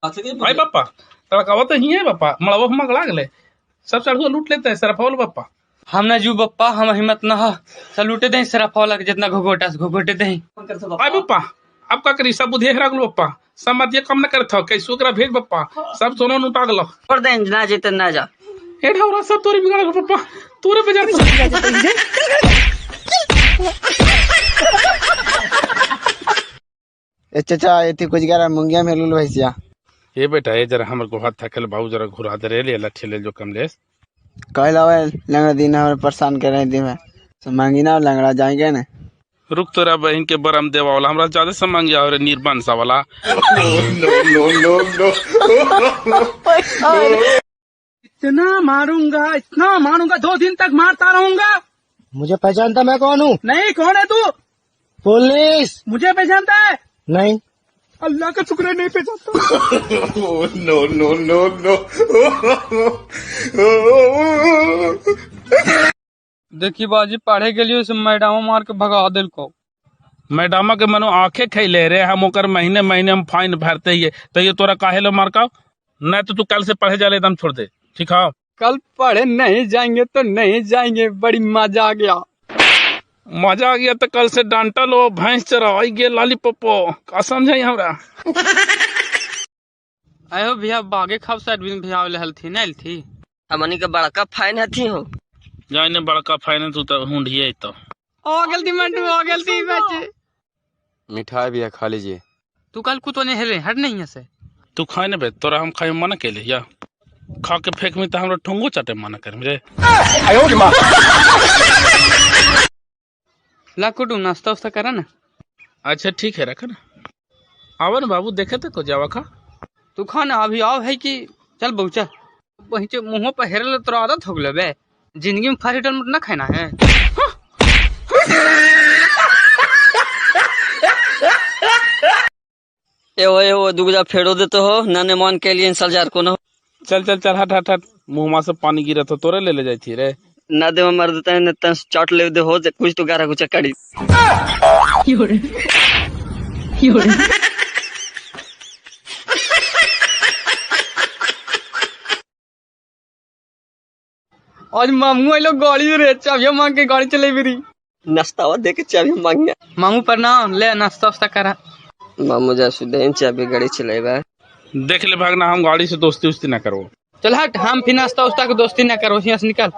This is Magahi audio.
भाई बापा तड़कावा तो ही है बापा, मड़वा हम अगला गले सब चढ़ुआ लूट लेते हैं सरफौल बापा। हम ना जू बप्पा, हम हिम्मत न हो, सब लूटे दे सरफौल के जितना घोघोटा से घोघोटे दे। भाई बापा अब का करी, सब बुद्धि हेरा गेल बापा, सब मत ये कम न करत हो, कैसो ओकरा भेज बापा, सब सोना लूटा गेलो। छोड़ दे ना जेते ना जा। ए ढौरा सब तोरे बिगाड़ गेल बापा, तोरे बाजार। ए चाचा एती कुछ गरा मुंगिया में लुल भैसिया। ए बेटा ए जरा हमर गोहा थकल बाबू, जरा घुरा दे रे ले लठे ले जो कमलेश। कहला लंगड़ा दिन हमरे परेशान कर रहे दिन तो मांगी ना लंगड़ा जाएंगे ना। रुक तोरा बहन के बरम देवा वाला हमरा ज्यादा से मांगिया और निर्बंसा वाला। नो नो नो नो इतना मारूंगा इतना मारूंगा, 2 दिन तक मारता रहूंगा। मुझे पहचानता मैं कौन हूँ? नहीं, कौन है तू? पुलिस। मुझे पहचानता है? नहीं। अल्लाह का शुक्र है नहीं पहचानता। नो नो नो नो। देखी बाजी पढ़े के लिए मैडम मार के भगा दिल को। मैडमा के मनो आंखें खैले रे, हम ओकर महीने महीने हम फाइन भरते ही, तो ये तोरा काहे लो मार का? नहीं तो तू कल से पढ़े जा ले, एकदम छोड़ दे, ठीक है? कल पढ़े नहीं जाएंगे तो नहीं जाएंगे, बड़ी मजा आ गया। मजा आ गया तो कल से डांटा लो, भैंस चराओ, आई गे लाली पप्पो का समझाई हमरा। आयो भैया बागे खाब साइड भी भैया वाले हलथी ना हलथी। हमनी के बड़का फाइन हथी हो। जाने बड़का फाइन तू तो हुंढिए तो। आ गलती मंटू, आ गलती बच्चे। मिठाई भैया खा लीजिए। तू कल कुतो नहीं हेले, हट नहीं है से। तू खाए ना बे, तोरा हम खाए मना केले या खा के फेंक में तो हमरा ठोंगो चाटे मना कर मेरे। ला कुटू नाश्ता उस्ता करा ना। अच्छा ठीक है रखा ना। आवा ना बाबू देखे तो को जावा खा। तू खा ना अभी आओ है कि चल बहु चल। वहीं मुँह पर हेरल तोरा आदत हो गेलो बे, जिंदगी में फास्ट होटल ना खाना है। एहो एहो दुगजा फेरो देते हो नने मन के लिए इंसल को न। चल चल चल हट हट हट, मुँह से पानी गिरा तो तोरे ले ले जाती थी रे। ना दे मर देता है न तन चोट ले दे हो कुछ तो गारा कुछ कड़ी। आज मामू आइलो गाड़ी रे, चाबिया मांग के गाड़ी चले भी। नाश्ता दे के चाबी मांगिया। मामू प्रणाम, ले नाश्ता उस्ता करा। मामू जा सुदे चाबी गाड़ी चलेबा। देख ले भागना, हम गाड़ी से दोस्ती उस्ती ना करो। चल हट, हम फिर नाश्ता उस्ता के दोस्ती ना करो, यहाँ से निकल।